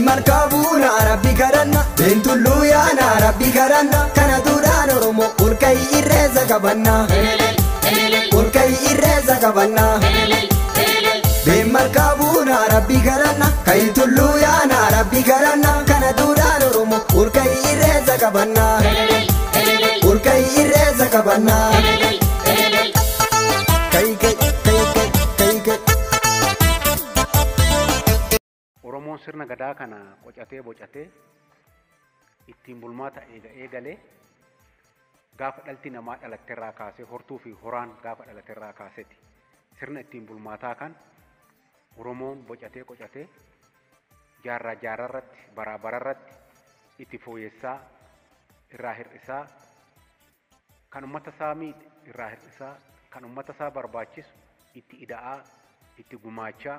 Malkaabuuna Rabbi kadhanna Beentulluu yaana Rabbi kadhanna kana duudhaan Oromoo ol ka'ii irreessa qabanna ol ka'ii irreessa qabanna Been malkaabuuna Rabbi kadhanna ka'ii tulluu yaana Rabbi kadhanna kana duudhaan Oromoo ol ka'ii irreessa qabanna ol ka'ii irreessa qabanna Ka'ii ka'ii ka'ii ka'ii ka'ii. Oromoon sirna gadaa kana qocatee bocatee ittiin bulmaata eegalee gaafa dhalti namaa dhalatteerraa kaasee hortuu fi horaan gaafa dhalatteerraa kaaseeti. Sirna ittiin bulmaataa kan Oromoon bocatee qocatee jaarraa jaarrarratti baraa bararratti itti fooyyessaa irraa hir'isaa kan uummata isaa miidhe irraa hir'isaa kan uummata isaa barbaachisu itti ida'aa itti gumaachaa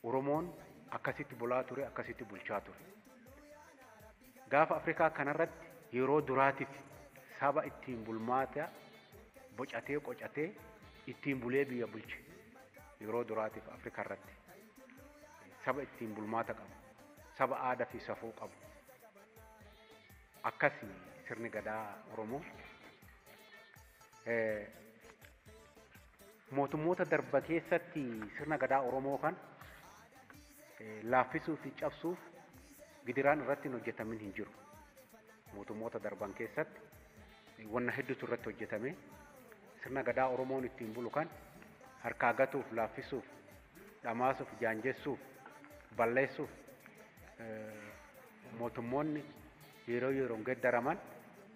Oromoon akkasitti bulaa ture akkasitti bulchaa ture. Gaafa Afrikaa kanarratti yeroo duraatiif saba ittiin bulmaata bocatee qocatee ittiin bulee biyya bulche yeroo duraatiif Afrikaa irratti saba ittiin bulmaata qabu saba aadaa fi safuu qabu akkasi sirni gadaa Oromoo. Mootummoota darba keessatti sirna gadaa Oromoo kan laaffisuu fi cabsuuf gidiraan irratti hin hojjetamin hin jiru. Mootummoota darban keessatti wanna hedduutu irratti hojjetame sirna gadaa Oromoon ittiin bulu kan harkaa gatuuf, laaffisuuf, dhamaasuuf, jaanjessuuf, balleessuuf mootummoonni yeroo yeroon geeddaraman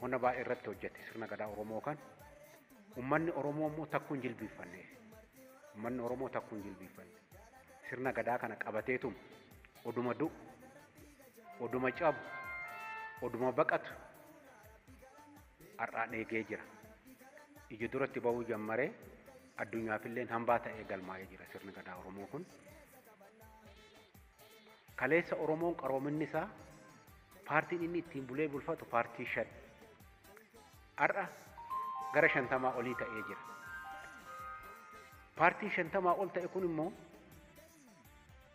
wanna baay'ee irratti hojjete sirna gadaa Oromoo kan. Uummanni Oromoo immoo takkuu hin jilbiiffanne. Uummanni Oromoo takkuu hin jilbiiffanne. Sirna gadaa kana qabateetuma oduma du'u, oduma cabu, oduma baqatu har'aan eegee jira. Ija duratti ba'uu jammaree addunyaafillee hambaa ta'ee galmaa'ee jira sirni gadaa Oromoo kun. Kaleessa Oromoon qaroominni isaa paartiin inni ittiin bulee bulfatu paartii 5. Har'a gara 50 olii ta'ee jira. Paartii 50 ol ta'e kun immoo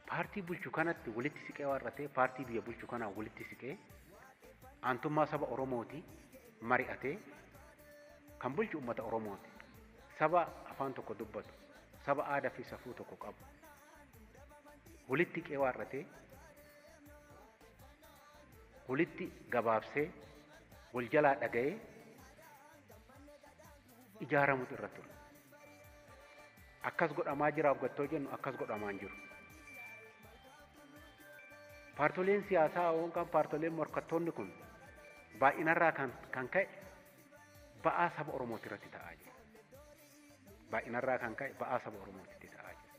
paartii bulchu kanatti walitti siqee warratee paartii biyya bulchu kanaa walitti siqee aantummaa saba Oromooti mari'atee kan bulchu uummata Oromooti. Saba afaan tokko dubbatu, saba aadaa fi safuu tokko qabu. Walitti siqee warratee walitti gabaabsee wal jalaa dhaga'ee ijaaramutu irra ture. Akkas godhamaa jira hoggattoo jennu akkas godhamaa hin jiru. Paartoleen siyaasaa yookaan paartoleen morkattoonni kun baay'inarraa kan ka'e ba'aa saba Oromooti irratti ta'aa jira. Baay'inarraa kan ka'e ba'aa saba Oromootitti ta'aa jira.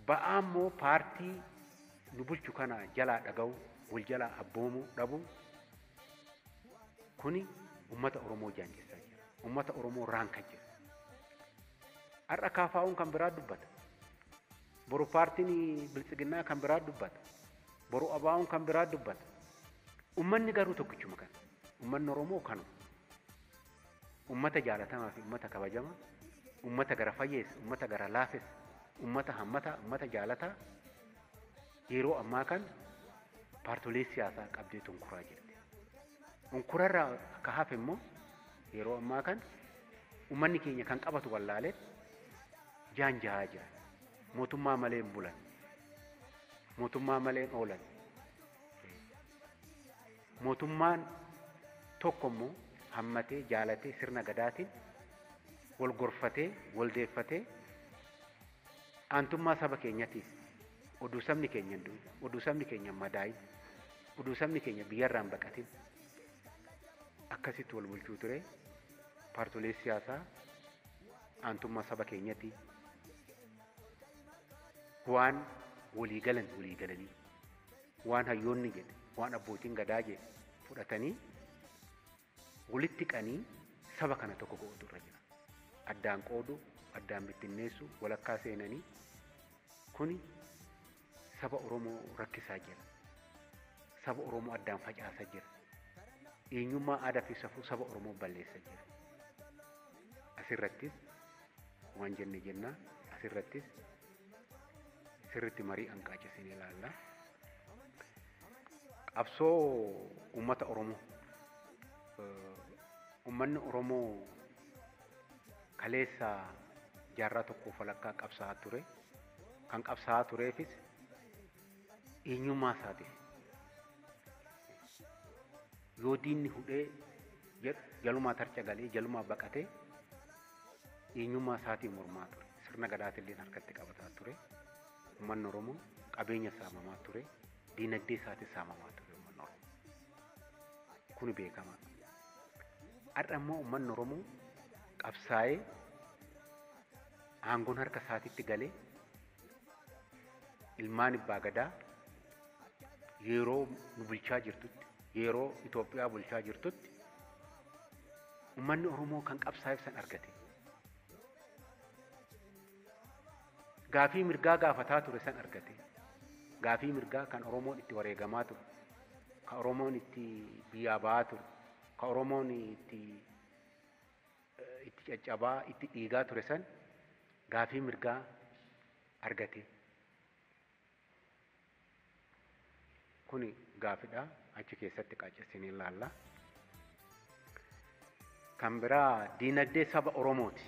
Ba'aa immoo paartii nu bulchu kana jalaa dhaga'u, wal jalaa abboomuu dhabu kuni uummata Oromoo jaanjessaa jira. Uummata Oromoo raanka jira. Har'a KFO'n kan biraa dubbata. Boru paartiin Biltsiginnaa kan biraa dubbata. Boru ABO'n kan biraa dubbata. Uummanni garuu tokkichuma kana. Uummanni Oromoo kanuma. Uummata jaalatamaa fi uummata kabajamaa, uummata gara fayyeessa, uummata gara laafessa, uummata hammataa, uummata jaalataa yeroo ammaa kan paartolee siyaasaa qabdee tunkuraa jirti. Unkurarraa akka hafe immoo yeroo ammaa kan uummanni keenya kan qabatu wallaalee jaanjahaa jira. Mootummaa malee hin bulan. Mootummaa malee hin oolan. Mootummaan tokko immoo hammatee jaalatee sirna gadaatiin wal gorfatee wal deeffatee aantummaa saba keenyatiif oduu sabni keenya hin du'in, oduu sabni keenya hin madaa'in, oduu sabni keenya biyyarraa hin baqatin akkasitti wal bulchuu ture. Paartolee siyaasaa aantummaa saba keenyatii waan walii galan walii galanii waan hayyoonni jedhe waan abbootiin gadaa jedhe fudhatanii walitti qanii saba kana tokko godhutu irra jira. Addaan qoodu, addaan bittinneessu, walakkaa seenanii kuni saba Oromoo rakkisaa jira. Saba Oromoo addaan facaasaa jira. Eenyummaa aadaa fi safuu saba Oromoo balleessaa jira. Asirrattis waan jenne jennaa, asirrattis sirriitti marii hanqaachisinee ilaalla. Qabsoo uummata Oromoo. Uummanni Oromoo kaleessa jaarraa tokko walakkaa qabsaa'aa ture. Kan qabsaa'aa tureefis eenyummaa isaatiif. Yoo diinni hudhee jalumaa tarcha galee jalumaa baqatee eenyummaa isaatiin mormaa ture. Sirna gadaatillee harkatti qabataa ture. Uummanni Oromoo qabeenya saamamaa ture. Diinagdee isaatis saamamaa ture uummanni Oromoo. Kuni beekamaadha. Har'a immoo uummanni Oromoo qabsaa'ee aangoon harka isaatitti galee ilmaan abbaa gadaa yeroo nu bulchaa jirtutti, yeroo Itoophiyaa bulchaa jirtutti uummanni Oromoo kan qabsaa'eef san argate. Gaafii mirgaa gaafataa ture san argate. Gaafii mirgaa kan Oromoon itti wareegamaa ture, kan Oromoon itti biyyaa ba'aa ture, kan Oromoon itti caccabaa, itti dhiigaa ture san gaafii mirgaa argate. Kuni gaafidha. Achi keessatti qaaccessinee ilaalla. Kan biraa diinagdee saba Oromooti.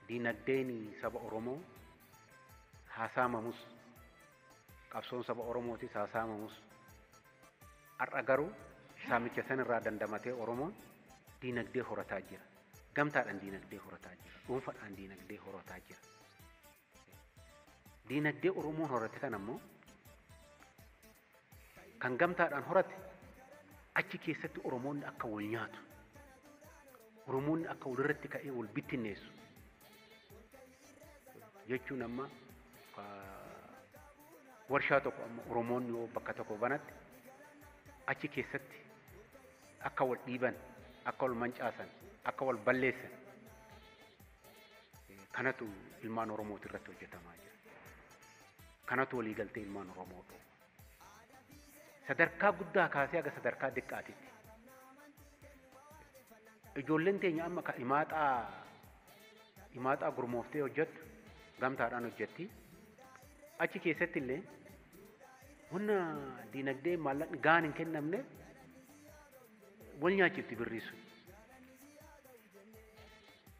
Diinagdeen saba Oromoo haasaamamus, qabsoon saba Oromootis haasaamamus, har'a garuu saamicha sanirraa dandamatee Oromoon diinagdee horataa jira. Gamtaadhaan diinagdee horataa jira. Dhuunfaadhaan diinagdee horataa jira. Diinagdee Oromoon horate kan ammoo kan gamtaadhaan horate achi keessatti Oromoonni akka wal nyaatu, Oromoonni akka walirratti ka'ee wal bittinneessu jechuun amma warshaa tokko amma Oromoonni yoo bakka tokko banatti achi keessatti akka wal dhiiban, akka wal mancaasan, akka wal balleessan kanatu ilmaan Oromooti irratti hojjetamaa jira. Kanatu waliigaltee ilmaan Oromoo dhoowwa. Sadarkaa guddaa kaasee haga sadarkaa xiqqaatitti. Ijoolleen teenya amma kan himaaxaa gurmooftee hojjettu gamtaadhaan hojjetti. Achi keessatti illee wanna diinagdee maallaqni gahaan hin kennamne wal nyaachifti birrii sun.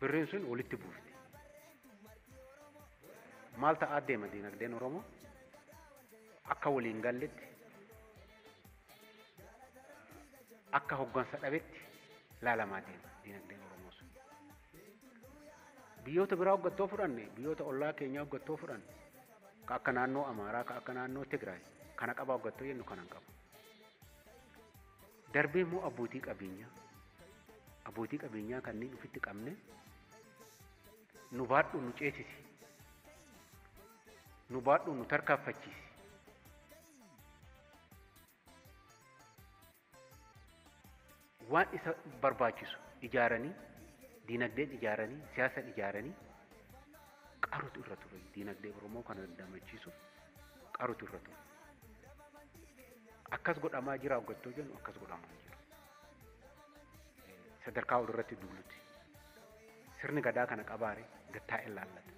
Birriin sun walitti buufti. Maal ta'aa deema diinagdeen Oromoo? Akka waliin galletti, akka hoggansa dhabetti laalamaa deema diinagdeen Oromoo sun. Biyyoota biraa hoggattoo fudhanne, biyyoota ollaa keenyaa hoggattoo fudhanne, ka akka naannoo Amaaraa, ka akka naannoo Tigraay, kana qabaa hoggattoo jennu kana hin qabu. Darbee immoo abbootii qabeenyaa kanneen ofitti qabne nu baadhu nu ceesisi, nu baadhu nu tarkaanfachiisi. Waan isa barbaachisu ijaaranii, diinagdeen ijaaranii, siyaasan ijaaranii qaruutu irra ture. Diinagdee Oromoo kana dandamachiisuuf qaruutu irra ture. Akkas godhamaa jira hoggattoo jennu akkas godhamaa jira. Sadarkaa walirratti duuluti. Sirni gadaa kana qabaare gattaa'e ilaallata.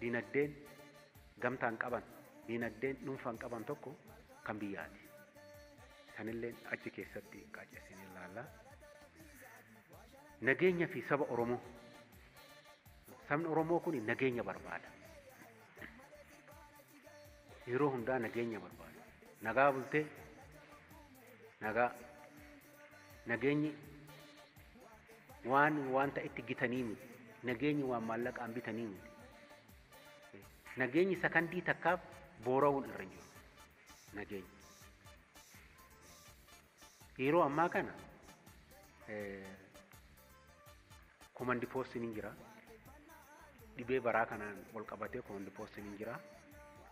Diinagdeen gamtaan qaban, diinagdeen dhuunfaan qaban tokko kan biyyaati. Sanillee achi keessatti qaaccessinee ilaalla. Nageenya fi saba Oromoo. Sabni Oromoo kun nageenya barbaada. Yeroo hundaa nageenya barbaada. Nagaa bultee, nagaa nageenyi waan wanta itti gitanii miti. Nageenyi waan maallaqaan bitanii miti. Nageenyi sakandii takkaaf boora'uun irra hin jiru. Nageenyi. Yeroo ammaa kana komandi poostiin hin jira. Dhibee baraa kanaan wal qabatee komandi poostiin hin jira.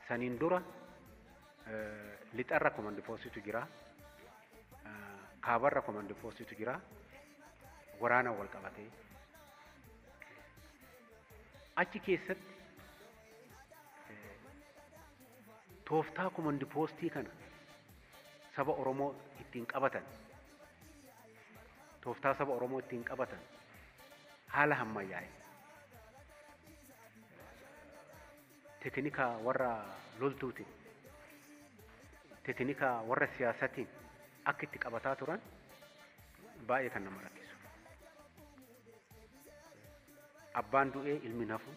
Saniin dura lixarra komandi poostitu jira. Kaabarra komandi poostitu jira. Waraana wal qabatee. Achi keessatti tooftaa komandi poostii kana saba Oromoo ittiin qabatan, tooftaa saba Oromoo ittiin qabatan haala ammayyaa'e teeknika warra loltuutiin teeknika warra siyaasatiin akka itti qabataa turan baay'ee kan nama rakkisu. Abbaan du'ee ilmi nafu,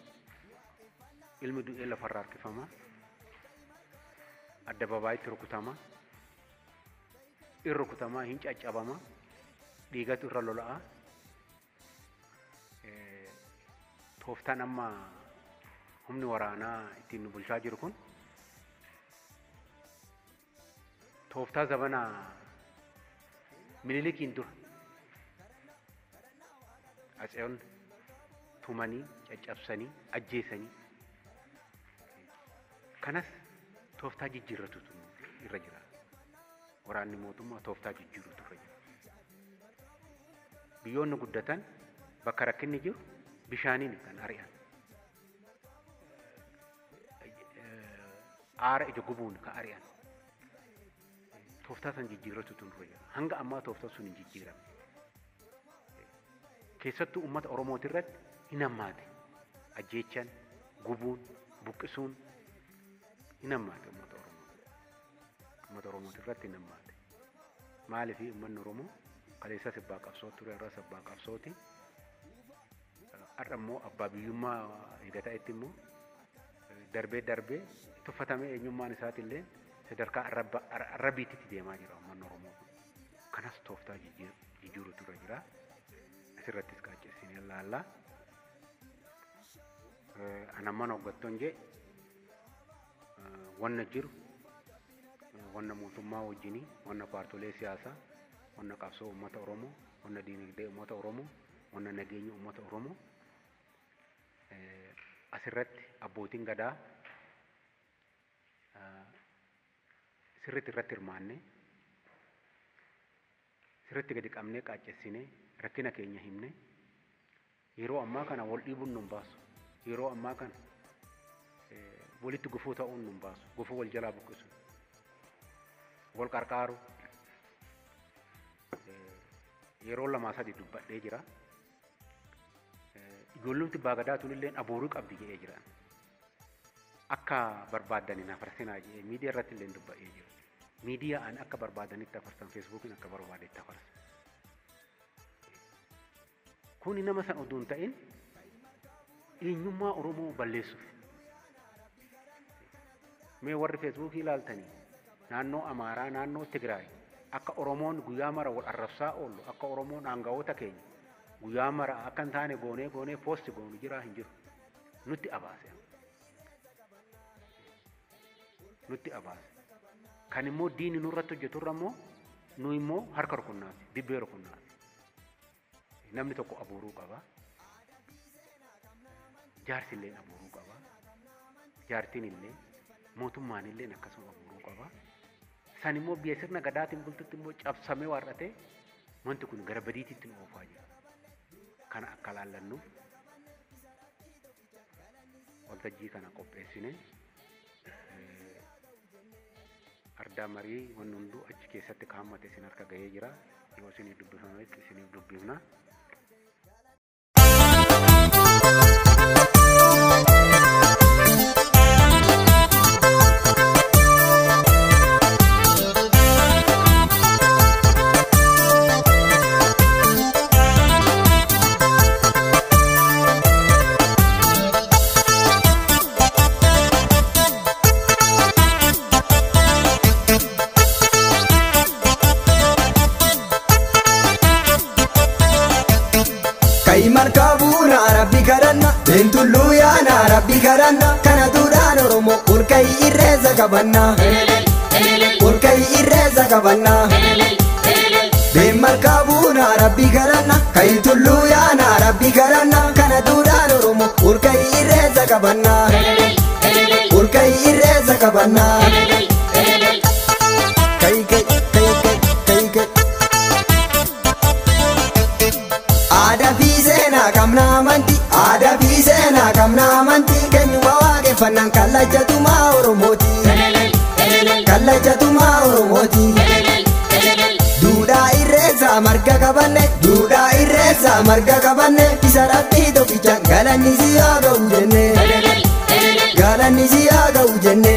ilmi du'ee lafarraa harkifama, addababaayitti rukutama, in rukutama, hin caccabama, dhiigatu irra lola'a. Tooftaan amma humni waraanaa ittiin nu bulchaa jiru kun tooftaa zabana Minilikiin dura Atseyoon tumanii, caccabsanii, ajjeesanii kanas tooftaa jijjiirratutu irra jira. Waraanni mootummaa tooftaa jijjiirutu irra jira. Biyyoonni guddatan bakka rakkinni jiru bishaaniin kan ari'an. Aara ija gubuun kan ari'an. Tooftaa san jijjiirratutu irra jira. Hanga ammaa tooftaa sun hin jijjiiramne. Keessattuu uummata Oromooti irratti hin hammaate. Ajjeechaan, gubuun, buqqisuun hin hammaate uummata Oromoo. Uummata Oromooti irratti hin hammaate. Maaliif uummanni Oromoo kaleessa abbaa qabsoo ture, har'as abbaa qabsooti. Har'a immoo abbaa biyyummaa eega ta'etti immoo darbee darbee tuffatamee eenyummaan isaatiillee sadarkaa arrabiititti deemaa jira uummanni Oromoo kun. Kanas tooftaa jijjiiruutu irra jira. Asirrattis qaaccessinee ilaalla. Anamman hoggattoon jee wanna jiru, wanna mootummaa wajjinii, wanna paartolee siyaasaa, wanna qabsoo uummata Oromoo, wanna diinagdee uummata Oromoo, wanna nageenya uummata Oromoo asirratti abbootiin gadaa sirriitti irratti hirmaannee sirriitti gadi qabnee qaaccessinee rakkina keenya himne yeroo ammaa kana wal dhiibuun nun baasu. Yeroo ammaa kana walitti gufuu ta'uun nun baasu. Gufuu wal jalaa buqqisu, wal qarqaaru. Yeroo 2 3 dubbadhee jira. Ijoollumti baagadaa tunillee abooruu qabdi jedhee jira. Akka barbaadaniin afarsinaa jedhee miidiyaa irratti illee dubbadhee jira. Miidiyaa an akka barbaadanitti afarsan, feesbuukiin akka barbaadetti afarsan. Kuni nama san oduu hin ta'in eenyummaa Oromoo balleessuuf. Mee warri feesbuukii ilaaltanii naannoo Amaaraa, naannoo Tigraay akka Oromoon guyyaa mara wal arrabsaa oolu, akka Oromoon aangawoota keenya guyyaa mara akka hin taane goonee goonee poosti goonu jiraa hin jiru. Nutti abaase. Nutti abaase. Kan immoo diinni nurratti hojjeturra immoo nu immoo harka rukunnaati, dibbee rukunnaati. Namni tokko abuuruu qaba. Jaarsi illee abuuruu qaba. Jaartiin illee, mootummaan illee akkasuma abuuruu qaba. San immoo biyya sirna gadaatiin bultutti immoo cabsamee waarratee wanti kun gara badiititti nu oofaa jira. Kana akka laallannuuf waltajjii kana qopheessine ardaa marii wanni hunduu achi keessatti kaammate isin harka gahee jira. Yoo isiniif dubbifametti isiniif dubbifna. Rabbi kadhanna, Beentulluu yaana Rabbi kadhanna, kana duudhaan Oromoo ol ka'ii irreessa qabanna. Ol ka'ii irreessa qabanna. Been buuna Rabbi kadhanna, ka'i tulluu yaana Rabbi kadhanna, kana duudhaan Oromoo ol ka'ii irreessa qabanna. Ol ka'ii irreessa qabanna. Ka'i ka'i ka'i ka'i ka'i. Aadaa fi seenaa qabna amantii, aadaa fi seenaa qabna amantii, keenyuma waaqeffannaan kallachatumaa Oromooti. Kallachatumaa Oromooti. Duudhaa irreessa marga qabanne, duudhaa irreessa marga qabanne, isa Rabbii tokkicha galanni si haa ga'u jenne. Galanni si haa ga'u jenne.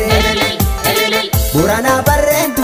Boranaa barreentu